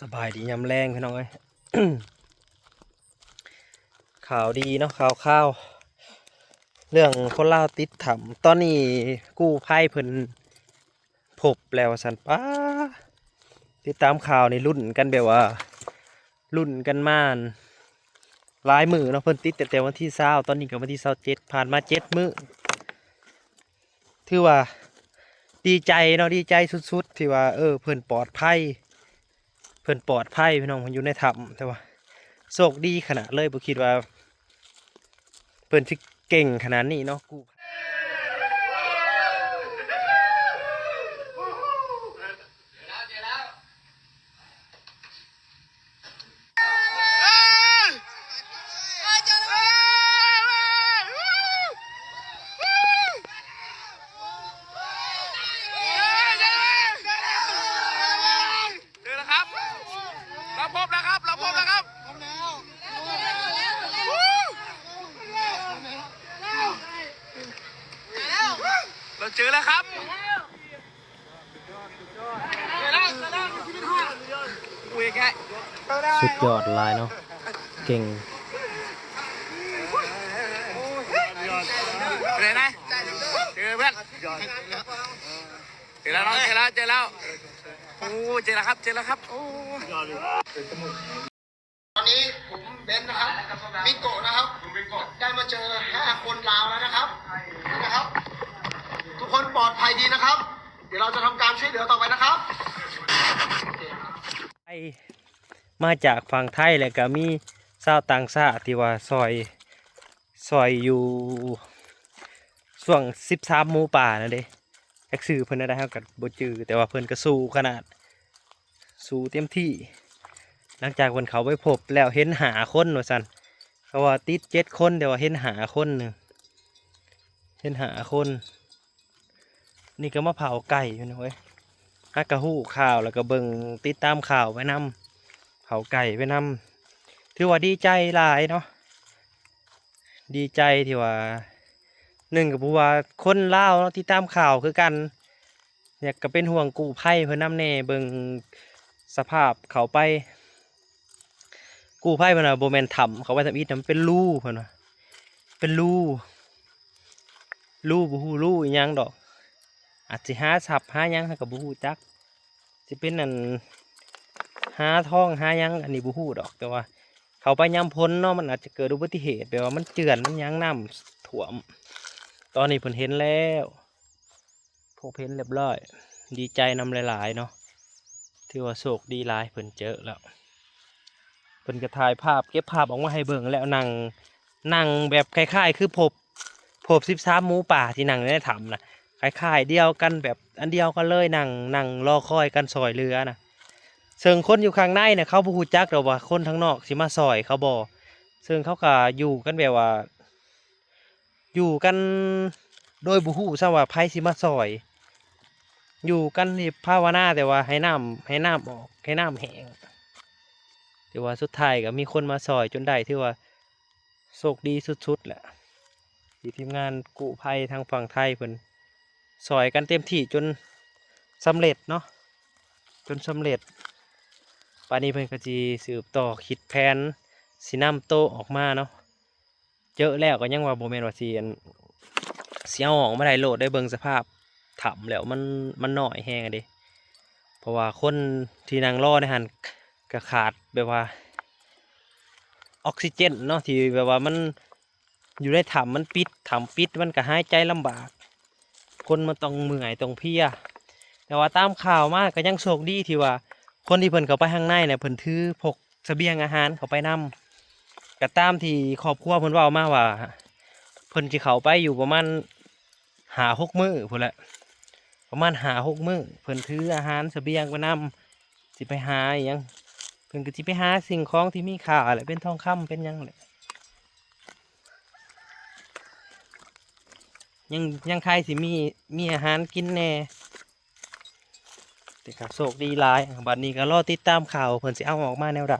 ສະບາຍດີຍາມແລງພີ່ນ້ອງເອີຍ ຂ່າວດີເນາະ ຂ່າວຄາວ ເລື່ອງຄົນລາວຕິດຖ້ຳ ຕອນນີ້ກູ້ໄພເພິ່ນພົບແລ້ວວ່າຊັ້ນ. ປ້າ ຕິດຕາມຂ່າວນີ້ລຸ້ນກັນແບບວ່າ ລຸ້ນກັນມາຫຼາຍມື້ເນາະ ເພິ່ນຕິດຕັ້ງແຕ່ວັນທີຊາວ ຕອນນີ້ກໍວັນທີຊາວເຈັດ ຜ່ານມາເຈັດມື້ ຖືວ່າດີໃຈເນາະ ດີໃຈສຸດໆ ທີ່ວ່າ ເອີ ເພິ່ນປອດໄພ ເພິ່ນປອດໄພພີ່ນ້ອງ ເພິ່ນຢູ່ໃນຖ້ຳ ແຕ່ວ່າໂຊກດີຂະໜາດເລີຍ ບໍ່ຄິດວ່າເພິ່ນຊິເກັ່ງຂະໜາດນີ້ເນາະ ກູ້ เจอแล้วครับ เราพบแล้วครับ เราพบแล้วครับ เราเจอแล้วครับ เจอแล้ว เจอแล้ว สิบเอ็ดห้า สุดยอดหลายเนาะ เก่ง เป็นไงนะ เจอเพื่อน เจอแล้วน้อง เจอแล้ว เจอแล้ว โอ้ เจอแล้วครับ เจอแล้วครับ โอ้ ตอนนี้ผมเบนซ์นะครับ มิโกะนะครับ ได้มาเจอห้าคนลาวแล้วนะครับ นะครับ ทุกคนปลอดภัยดีนะครับ เดี๋ยวเราจะทำการช่วยเหลือต่อไปนะครับ ໄປ ມາຈາກຝັ່ງໄທ ແລ້ວກໍມີຊາວຕ່າງຊາດທີ່ວ່າຊ່ອຍ ຊ່ອຍຢູ່ຊ່ວງສິບສາມໝູປ່ານັ້ນເດ້ ຈັກຊື່ເພິ່ນແນວໃດເຮົາກໍບໍ່ຈື່ ແຕ່ວ່າເພິ່ນກໍສູ້ຂະໜາດ ສູ້ເຕັມທີ່. ຫຼັງຈາກເພິ່ນເຂົ້າໄປພົບແລ້ວເຫັນຫ້າຄົນວ່າຊັ້ນ ເຂົາວ່າຕິດເຈັດຄົນ ແຕ່ວ່າເຫັນຫ້າຄົນ ເຫັນຫ້າຄົນ. ນີ້ກໍມາເຜົາໄກ່ຢູ່ນີ້ເວີຍ ຫາກະຮູ້ຂ່າວ ແລ້ວກໍເບິ່ງຕິດຕາມຂ່າວໄປນຳ ເຜົາໄກ່ໄປນຳ ຖືວ່າດີໃຈຫຼາຍເນາະ ດີໃຈທີ່ວ່າ ໜຶ່ງກໍເພາະວ່າຄົນລາວເນາະ ຕິດຕາມຂ່າວຄືກັນ ແລ້ວກໍເປັນຫ່ວງກູ້ໄພເພິ່ນນຳແດ່ ເບິ່ງສະພາບເຂົ້າໄປ ກູ້ໄພເພິ່ນວ່າບໍ່ແມ່ນຖ້ຳ ເຂົ້າໄປທຳອິດນະ ມັນເປັນຮູ ເພິ່ນວ່າເປັນຮູ ຮູ ບໍ່ຮູ້ຮູອີ່ຫຍັງດອກ ອາດຊິຫາຊັບຫາຫຍັງ ເຮົາກໍບໍ່ຮູ້ຈັກ ຊິເປັນອັນ ຫາທອງຫາຫຍັງ ອັນນີ້ບໍ່ຮູ້ດອກ ແຕ່ວ່າເຂົ້າໄປຍາມຝົນເນາະ ມັນອາດຈະເກີດອຸບັດຕິເຫດ ແບບວ່າມັນເຈື່ອນ ມັນຫຍັງ ນ້ຳຖ້ວມ. ຕອນນີ້ເພິ່ນເຫັນແລ້ວ ພົບເຫັນຮຽບຮ້ອຍ ດີໃຈນຳຫຼາຍໆເນາະ ຖືວ່າໂຊກດີຫຼາຍ ເພິ່ນເຈີແລ້ວ ເພິ່ນກໍຖ່າຍພາບ ເກັບພາບອອກມາໃຫ້ເບິ່ງແລ້ວ ນັ່ງ ນັ່ງແບບຄ້າຍໆຄືພົບ ພົບສິບສາມໝູປ່າທີ່ນັ່ງຢູ່ໃນຖ້ຳນະ ຄ້າຍໆດຽວກັນ ແບບອັນດຽວກັນເລີຍ ນັ່ງ ນັ່ງລໍຄອຍກັນຊ່ອຍເຫຼືອນະ ເຊິ່ງຄົນຢູ່ຂ້າງໃນນະ ເຂົາບໍ່ຮູ້ຈັກດອກວ່າຄົນທາງນອກຊິມາຊ່ອຍເຂົາບໍ່ ເຊິ່ງເຂົາກໍຢູ່ກັນແບບວ່າ ຢູ່ກັນໂດຍບໍ່ຮູ້ຊ້ຳວ່າໃຜຊິມາຊ່ອຍ ຢູ່ກັນນີ້ພາວະນາແຕ່ວ່າໃຫ້ນ້ຳ ໃຫ້ນ້ຳອອກ ໃຫ້ນ້ຳແຫ້ງ ແຕ່ວ່າສຸດທ້າຍກໍມີຄົນມາຊ່ອຍຈົນໄດ້ ຖືວ່າໂຊກດີສຸດໆແຫຼະ ທີ່ທີມງານກູ້ໄພທາງຝັ່ງໄທເພິ່ນຊ່ອຍກັນເຕັມທີ່ຈົນສຳເລັດເນາະ ຈົນສຳເລັດ. ບາດນີ້ເພິ່ນກໍຊິສືບຕໍ່ຄິດແຜນ ຊິນຳໂຕອອກມາເນາະ ເຈີແລ້ວກໍຍັງວ່າບໍ່ແມ່ນວ່າຊິ ອັນ ຊິເອົາອອກມາໄດ້ໂລດເດ້ ເບິ່ງສະພາບຖ້ຳແລ້ວມັນ ມັນນ້ອຍແຮງເດ້ ເພາະວ່າຄົນທີ່ນັ່ງລໍໃນຫັ້ນກໍຂາດແບບວ່າອອກຊີເຈນເນາະ ທີ່ແບບວ່າມັນຢູ່ໃນຖ້ຳມັນປິດ ຖ້ຳປິດມັນກໍຫາຍໃຈລຳບາກ ຄົນມັນຕ້ອງເມື່ອຍຕ້ອງເພຍ. ແຕ່ວ່າຕາມຂ່າວມາກໍຍັງໂຊກດີທີ່ວ່າຄົນທີ່ເພິ່ນເຂົ້າໄປຂ້າງໃນນະ ເພິ່ນຖື ພກ ສະບຽງອາຫານເຂົ້າໄປນຳ ກໍຕາມທີ່ຄອບຄົວເພິ່ນເວົ້າມາວ່າ ເພິ່ນຊິເຂົ້າໄປຢູ່ປະມານຫ້າຫົກມື້ພຸ້ນແຫຼະ ປະມານຫ້າຫົກມື້ ເພິ່ນຖືອາຫານສະບຽງໄປນຳ ຊິໄປຫາອີ່ຫຍັງ ເພິ່ນກໍຊິໄປຫາສິ່ງຂອງທີ່ມີຄ່າແຫຼະ ເປັນທອງຄຳເປັນຫຍັງແຫຼະ ຍັງ ຍັງໃຄ່ຊິມີ ມີອາຫານກິນແດ່. ແຕ່ກໍໂຊກດີຫຼາຍ ບັດນີ້ກໍລໍຕິດຕາມຂ່າວ ເພິ່ນຊິເອົາອອກມາແນວໃດ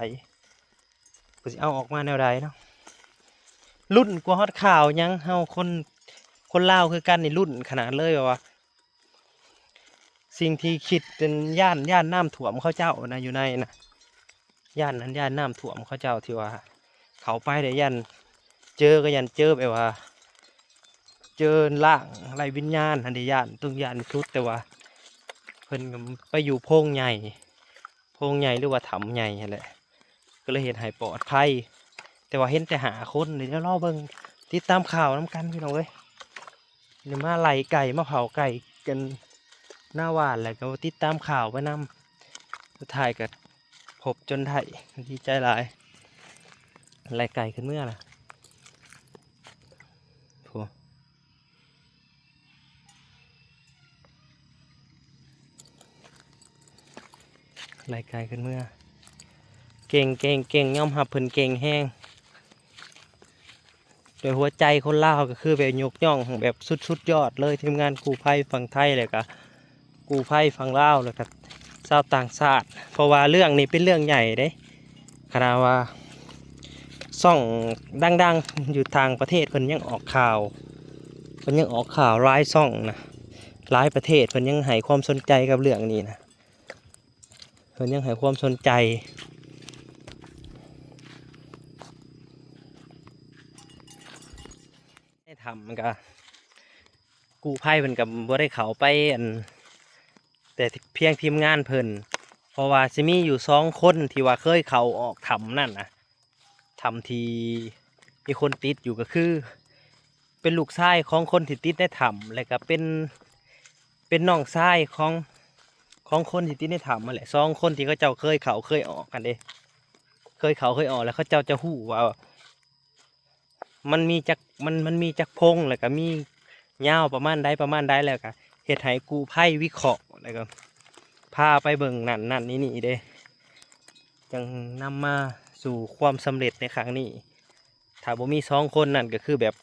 ເພິ່ນຊິເອົາອອກມາແນວໃດເນາະ ລຸ້ນກວ່າຮອດຂ່າວຫຍັງ ເຮົາຄົນ ຄົນລາວຄືກັນນີ້ລຸ້ນຂະໜາດເລີຍ ແບບວ່າ ສິ່ງທີ່ຄິດເປັນຢ້ານ ຢ້ານນ້ຳຖ້ວມເຂົາເຈົ້ານະ ຢູ່ໃນນະ ຢ້ານນັ້ນ ຢ້ານນ້ຳຖ້ວມ ເຂົາເຈົ້າທີ່ວ່າເຂົ້າໄປແລ້ວຢ້ານເຈີ ກໍຢ້ານເຈີແບບວ່າ ເຈີຮ່າງໄຮ້ວິນຍານຫັ້ນເດ້ ຢ້ານ ຕ້ອງຢ້ານທີ່ສຸດ ແຕ່ວ່າເພິ່ນກໍໄປຢູ່ໂພງໃຫຍ່ ໂພງໃຫຍ່ ຫຼືວ່າຖ້ຳໃຫຍ່ຫັ້ນແຫຼະ ກໍເລີຍເຮັດໃຫ້ປອດໄພ ແຕ່ວ່າເຫັນແຕ່ຫ້າຄົນ ດຽວລໍເບິ່ງ ຕິດຕາມຂ່າວນຳກັນ ພີ່ນ້ອງເອີຍ. ນີ້ມາໄລ່ໄກ່ ມາເຝົ້າໄກ່ກັນໜ້າບ້ານ ແລ້ວກໍຕິດຕາມຂ່າວໄປນຳ ສຸດທ້າຍກໍພົບຈົນໄດ້ ດີໃຈຫຼາຍ ໄລ່ໄກ່ຂຶ້ນເມືອລະ ໂອ້ ໄລ່ໄກ່ຂຶ້ນເມືອ ເກັ່ງ ເກັ່ງ ເກັ່ງ ຍອມຮັບເພິ່ນເກັ່ງແຮງ. ໂດຍຫົວໃຈຄົນລາວກໍຄືແບບຍົກຍ້ອງແບບສຸດ ສຸດຍອດເລີຍ ທີມງານກູ້ໄພຝັ່ງໄທ ແລ້ວກະກູ້ໄພຝັ່ງລາວ ແລ້ວກະຊາວຕ່າງຊາດ ເພາະວ່າເລື່ອງນີ້ເປັນເລື່ອງໃຫຍ່ເດ້ ຂະໜາດວ່າຊ່ອງດັງໆຢູ່ຕ່າງປະເທດເພິ່ນຍັງອອກຂ່າວ ເພິ່ນຍັງອອກຂ່າວ ຫຼາຍຊ່ອງນະ ຫຼາຍປະເທດເພິ່ນຍັງໃຫ້ຄວາມສົນໃຈກັບເລື່ອງນີ້ນະ. ເພິ່ນຍັງໃຫ້ຄວາມສົນໃຈ ໃນຖ້ຳມັນກະ ກູ້ໄພເພິ່ນກະບໍ່ໄດ້ເຂົ້າໄປ ອັນ ແຕ່ພຽງທີມງານເພິ່ນ ເພາະວ່າຊິມີຢູ່ສອງຄົນທີ່ວ່າເຄີຍເຂົ້າອອກຖ້ຳນັ້ນນະ ຖ້ຳທີ່ມີຄົນຕິດຢູ່ ກໍຄືເປັນລູກຊາຍຂອງຄົນທີ່ຕິດໃນຖ້ຳ ແລ້ວກໍເປັນ ເປັນນ້ອງຊາຍຂອງ ຂອງຄົນທີ່ຕິດໃນຖ້ຳຫັ້ນແຫຼະ ສອງຄົນທີ່ເຂົາເຈົ້າເຄີຍເຂົ້າເຄີຍອອກຫັ້ນເດ້ ເຄີຍເຂົ້າເຄີຍອອກ ແລ້ວເຂົາເຈົ້າຈະຮູ້ວ່າ ມັນມີຈັກ ມັນ ມັນມີຈັກພົງ ແລ້ວກໍມີຍາວປະມານໃດປະມານໃດ ແລ້ວກໍເຮັດໃຫ້ກູ້ໄພວິເຄາະ ແລ້ວກໍພາໄປເບິ່ງນັ້ນນັ້ນນີ້ນີ້ເດ້ ຈຶ່ງນຳມາສູ່ຄວາມສຳເລັດໃນຄັ້ງນີ້. ຖ້າບໍ່ມີສອງຄົນນັ້ນກໍຄືແບບ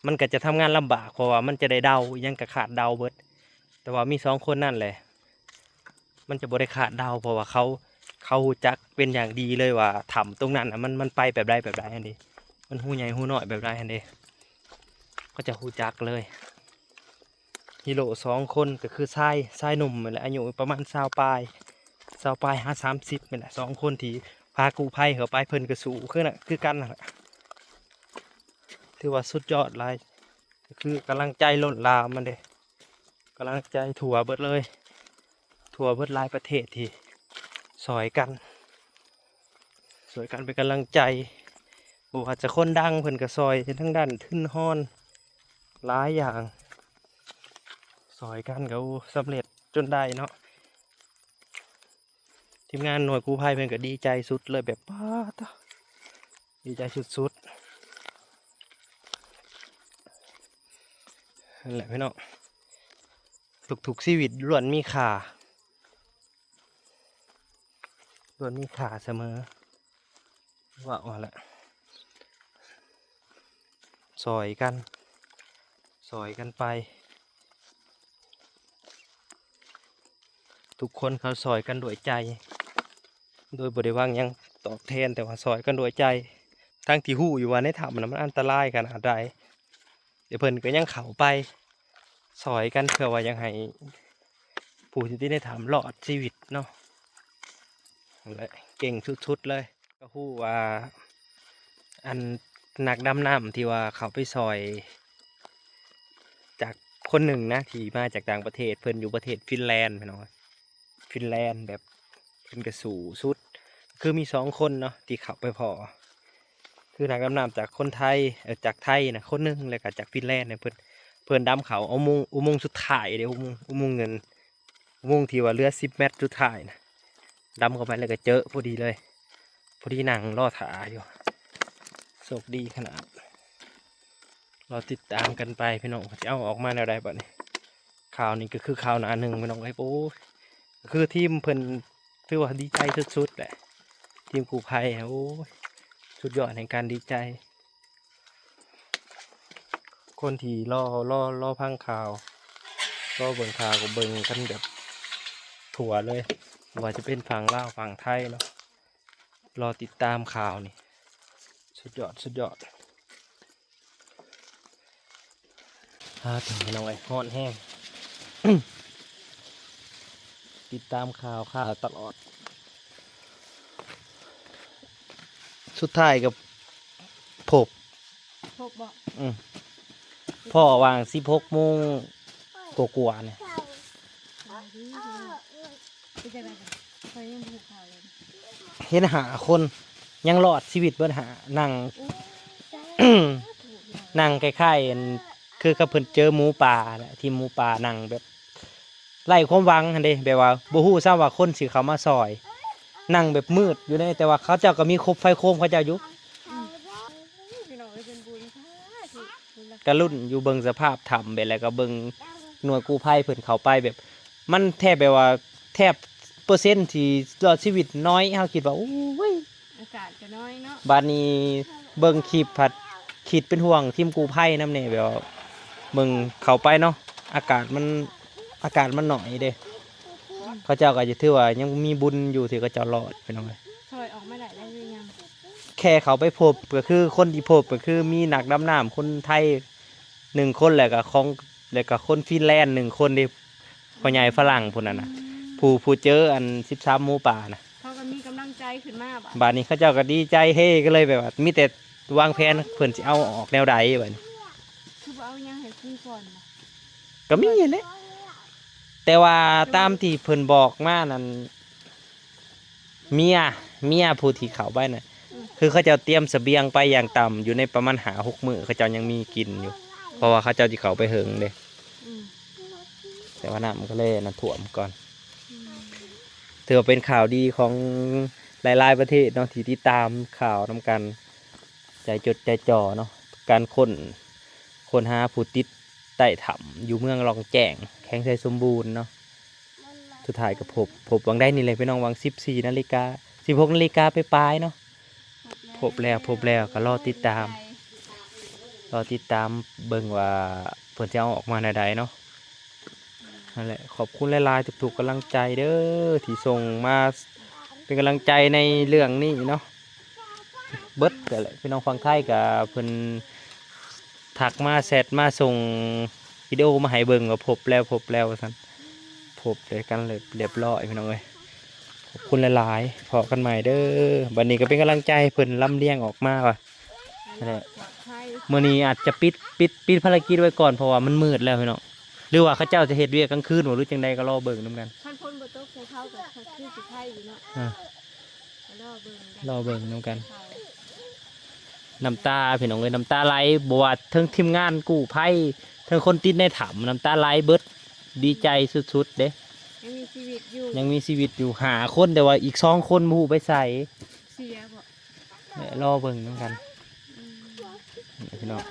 ມັນກໍຈະທຳງານລຳບາກ ເພາະວ່າມັນຈະໄດ້ເດົາ ອີ່ຫຍັງກໍຄາດເດົາເບິດ ແຕ່ວ່າມີສອງຄົນນັ້ນແຫຼະ ມັນຈະບໍ່ໄດ້ຄາດເດົາ ເພາະວ່າເຂົາ ເຂົາຮູ້ຈັກເປັນຢ່າງດີເລີຍວ່າຖ້ຳຕົງນັ້ນນະ ມັນ ມັນໄປແບບໃດແບບໃດຫັ້ນເດ້ ມັນຮູໃຫຍ່ຮູນ້ອຍແບບໃດຫັ້ນເດ້ ເຂົາຈະຮູ້ຈັກເລີຍ. ຮີໂຣສອງຄົນກໍຄືຊາຍ ຊາຍໜຸ່ມຫັ້ນແຫຼະ ອາຍຸປະມານຊາວປາຍ ຊາວປາຍຫາສາມສິບນີ້ແຫຼະ ສອງຄົນທີ່ພາກູ້ໄພເຂົ້າໄປ ເພິ່ນກໍສູ້ຄືນະ ຄືກັນຫັ້ນແຫຼະ ຖືວ່າສຸດຍອດຫຼາຍ ກໍຄືກຳລັງໃຈລົ້ນຫຼາມຫັ້ນເດ້ ກຳລັງໃຈທົ່ວເບິດເລີຍ ທົ່ວເບິດຫຼາຍປະເທດທີ່ຊ່ອຍກັນ ຊ່ອຍກັນເປັນກຳລັງໃຈ ບໍ່ວ່າຈະຄົນດັງເພິ່ນກໍຊ່ອຍ ທາງດ້ານທຶນຮອນຫຼາຍຢ່າງ ຊ່ອຍກັນກໍ ໂອ້ ສຳເລັດຈົນໄດ້ເນາະ. ທີມງານໜ່ວຍກູ້ໄພເພິ່ນກໍດີໃຈສຸດເລີຍ ແບບ ປາດໂທ້ ດີໃຈສຸດໆ ນັ້ນແຫຼະພີ່ນ້ອງ ທຸກໆຊີວິດລ້ວນມີຄ່າ ລ້ວນມີຄ່າສະເໝີ ເວົ້າຫັ້ນແຫຼະ ຊ່ອຍກັນ ຊ່ອຍກັນໄປ ທຸກຄົນເຂົາຊ່ອຍກັນດ້ວຍໃຈ ໂດຍບໍ່ໄດ້ຫວັງຫຍັງຕອບແທນ ແຕ່ວ່າຊ່ອຍກັນດ້ວຍໃຈ ທັງທີ່ຮູ້ຢູ່ວ່າໃນຖ້ຳນະມັນອັນຕະລາຍຂະໜາດໃດ ແຕ່ເພິ່ນກໍຍັງເຂົ້າໄປຊ່ອຍກັນ ເພື່ອວ່າຢາກໃຫ້ຜູ້ທີ່ຕິດໃນຖ້ຳລອດຊີວິດເນາະ ນັ້ນແຫຼະ ເກັ່ງສຸດໆເລີຍ. ກໍຮູ້ວ່າ ອັນ ນັກດຳນ້ຳທີ່ວ່າເຂົ້າໄປຊ່ອຍ ຈາກຄົນໜຶ່ງນະ ທີ່ມາຈາກຕ່າງປະເທດ ເພິ່ນຢູ່ປະເທດຟິນແລນ ພີ່ນ້ອງ ຟິນແລນ ແບບເພິ່ນກໍສູ້ສຸດ ຄືມີສອງຄົນເນາະທີ່ເຂົ້າໄປພໍ້ ຄືນັກດຳນ້ຳຈາກຄົນໄທ ເອີ ຈາກໄທນະຄົນໜຶ່ງ ແລ້ວກໍຈາກຟິນແລນນະ ເພິ່ນ ເພິ່ນດຳເຂົ້າອຸໂມງ ອຸໂມງສຸດທ້າຍເດ້ ອຸໂມງ ອຸໂມງເງິນ ອຸໂມງທີ່ວ່າເຫຼືອສິບແມັດສຸດທ້າຍນະ ດຳເຂົ້າໄປແລ້ວກໍເຈີພໍດີເລີຍ ພໍດີນັ່ງລໍຖ້າຢູ່ ໂຊກດີຂະໜາດ. ລໍຕິດຕາມກັນໄປພີ່ນ້ອງ ວ່າຊິເອົາອອກມາແນວໃດບັດນີ້. ຂ່າວນີ້ກໍຄືຂ່າວໜ້າໜຶ່ງພີ່ນ້ອງເອີຍ ໂອ້ຍ ກໍຄືທີມເພິ່ນຖືວ່າດີໃຈສຸດໆແຫຼະ ທີມກູ້ໄພ ໂອ້ຍ ສຸດຍອດແຫ່ງການດີໃຈ. ຄົນທີ່ລໍ ລໍ ລໍຟັງຂ່າວ ລໍເບິ່ງຂ່າວກໍເບິ່ງກັນແບບທົ່ວເລີຍ ບໍ່ວ່າຈະເປັນຝັ່ງລາວຝັ່ງໄທເນາະ ລໍຕິດຕາມຂ່າວນີ້ ສຸດຍອດ ສຸດຍອດ. ອາ ພີ່ນ້ອງເອີຍ ຮ້ອນແຮງ ຕິດຕາມຂ່າວ ຂ່າວຕະຫຼອດ. ສຸດທ້າຍກໍພົບ ພົບບໍ່? ອືມ ພໍ້ຫວ່າງສິບຫົກໂມງກວ່າໆນີ້ ສະບາຍດີ ເປັນຈັ່ງໃດກັນ? ຂ້ອຍຍັງບໍ່ຮູ້ຂ່າວເລີຍ ເຫັນຫ້າຄົນ ຍັງລອດຊີວິດເບິດຫ້າ ນັ່ງ ໂອ້ ສາທຸ ນັ່ງຄ້າຍໆ ອັນ ຄືກັບເພິ່ນເຈີໝູປ່າແຫຼະ ທີມໝູປ່ານັ່ງແບບ ໄຮ້ຄວາມຫວັງຫັ້ນເດ້ ແບບວ່າບໍ່ຮູ້ຊ້ຳວ່າຄົນຊິເຂົ້າມາຊ່ອຍ ນັ່ງແບບມືດຢູ່ເດ້ ແຕ່ວ່າເຂົາເຈົ້າກໍມີຄົບໄຟໂຄມເຂົາເຈົ້າຢູ່ ອືມ ພີ່ນ້ອງເອີຍ ເປັນບຸນ ສາທຸ ກະລຸ້ນຢູ່ ເບິ່ງສະພາບຖ້ຳແບບ ແລ້ວກໍເບິ່ງໜ່ວຍກູ້ໄພເພິ່ນເຂົ້າໄປແບບ ມັນແທບແບບວ່າ ແທບເປີເຊັນທີ່ລອດຊີວິດນ້ອຍ ເຮົາຄິດວ່າ ໂອ້ຍ ອາກາດກໍນ້ອຍເນາະ ບາດນີ້ເບິ່ງຄລິບພັດຄິດເປັນຫ່ວງທີມກູ້ໄພນຳແດ່ ແບບວ່າເບິ່ງເຂົ້າໄປເນາະ ອາກາດມັນ ອາກາດມັນໜ້ອຍເດ້ ເຂົາເຈົ້າກໍຈະຖືວ່າຍັງມີບຸນຢູ່ທີ່ເຂົາເຈົ້າລອດ ພີ່ນ້ອງເອີຍ ຊ່ອຍອອກມາໄດ້ແລ້ວຫຼືຍັງ? ແຄ່ເຂົ້າໄປພົບ ກໍຄືຄົນທີ່ພົບ ກໍຄືມີນັກດຳນ້ຳຄົນໄທໜຶ່ງຄົນ ແລ້ວກໍຂອງ ແລ້ວກໍຄົນຟິນແລນໜຶ່ງຄົນເດ້ ພໍ່ໃຫຍ່ຝຣັ່ງຜູ້ນັ້ນນະ ຜູ້ ຜູ້ເຈີອັນສິບສາມໝູປ່ານະ ເຂົາກໍມີກຳລັງໃຈຂຶ້ນມາບາດ ບາດນີ້ເຂົາເຈົ້າກໍດີໃຈເຮ ກໍເລີຍແບບວ່າ ມີແຕ່ວາງແຜນເພິ່ນຊິເອົາອອກແນວໃດບາດນີ້ ຄືບໍ່ເອົາຫຍັງໃຫ້ກູກ່ອນນະ? ກໍມີຫັ້ນແຫຼະ ແຕ່ວ່າຕາມທີ່ເພິ່ນບອກມານັ້ນ ເມຍ ເມຍຜູ້ທີ່ເຂົ້າໄປນະ ອືມ ຄືເຂົາເຈົ້າຕຽມສະບຽງໄປຢ່າງຕ່ຳຢູ່ໃນປະມານຫ້າຫົກມື້ ເຂົາເຈົ້າຍັງມີກິນຢູ່ ເພາະວ່າເຂົາເຈົ້າຊິເຂົ້າໄປເຫິງເດ້ ອືມ ແຕ່ວ່ານ້ຳກໍເລີຍອັນນັ້ນຖ້ວມກ່ອນ ອືມ ຖືວ່າເປັນຂ່າວດີຂອງຫຼາຍໆປະເທດເນາະ ທີ່ຕິດຕາມຂ່າວນຳກັນ ໃຈຈົດໃຈຈ່ອເນາະ ການຄົ້ນ ຄົ້ນຫາຜູ້ຕິດໃຕ້ຖ້ຳຢູ່ເມືອງລ່ອງແຈ້ງ ແຂວງໄຊສົມບູນເນາະ ສຸດທ້າຍກໍພົບ ພົບຫວ່າງໃດນີ້ແຫຼະພີ່ນ້ອງ ຫວ່າງສິບສີ່ນາລິກາ ສິບຫົກນາລິກາປາຍໆເນາະ ພົບແລ້ວ ພົບແລ້ວ ກໍລໍຕິດຕາມ ລໍຕິດຕາມເບິ່ງວ່າເພິ່ນຊິເອົາອອກມາແນວໃດເນາະ ນັ້ນແຫຼະ ຂອບຄຸນຫຼາຍໆທຸກໆກຳລັງໃຈເດີ ທີ່ສົ່ງມາເປັນກຳລັງໃຈໃນເລື່ອງນີ້ເນາະ ເບິດແຫຼະ ພີ່ນ້ອງຝັ່ງໄທກໍເພິ່ນທັກມາແຊັດມາສົ່ງວິດີໂອມາໃຫ້ເບິ່ງວ່າພົບແລ້ວ ພົບແລ້ວວ່າຊັ້ນ ພົບດ້ວຍກັນເລີຍ ຮຽບຮ້ອຍພີ່ນ້ອງເອີຍ ຂອບຄຸນຫຼາຍໆ ພໍ້ກັນໃໝ່ເດີ ບັດນີ້ກໍເປັນກຳລັງໃຈໃຫ້ເພິ່ນລຳລຽງອອກມາວ່າ ນັ້ນແຫຼະ ມື້ນີ້ອາດຈະປິດ ປິດ ປິດພາລະກິດໄວ້ກ່ອນ ເພາະວ່າມັນມືດແລ້ວພີ່ນ້ອງ ຫຼືວ່າເຂົາເຈົ້າຈະເຮັດວຽກກາງຄືນບໍ່ ຫຼືຈັ່ງໃດກໍລໍເບິ່ງນຳກັນ ຄັນຝົນບໍ່ຕົກໃສ່ເຂົາກໍຄືຊິໄຄຢູ່ເນາະ ເອີ ລໍເບິ່ງນຳກັນ ນ້ຳຕາພີ່ນ້ອງເອີຍ ນ້ຳຕາໄຫຼ ບໍ່ວ່າເທິງທີມງານກູ້ໄພ ເທິງຄົນຕິດໃນຖ້ຳ ນ້ຳຕາໄຫຼເບິດ ດີໃຈສຸດໆເດ້ ຍັງມີຊີວິດຢູ່ ຍັງມີຊີວິດຢູ່ຫ້າຄົນ ແຕ່ວ່າອີກສອງຄົນບໍ່ຮູ້ໄປໃສ ເສຍບໍ່ ແລະ ລໍເບິ່ງນຳກັນ ອືມ ນີ້ພີ່ນ້ອງ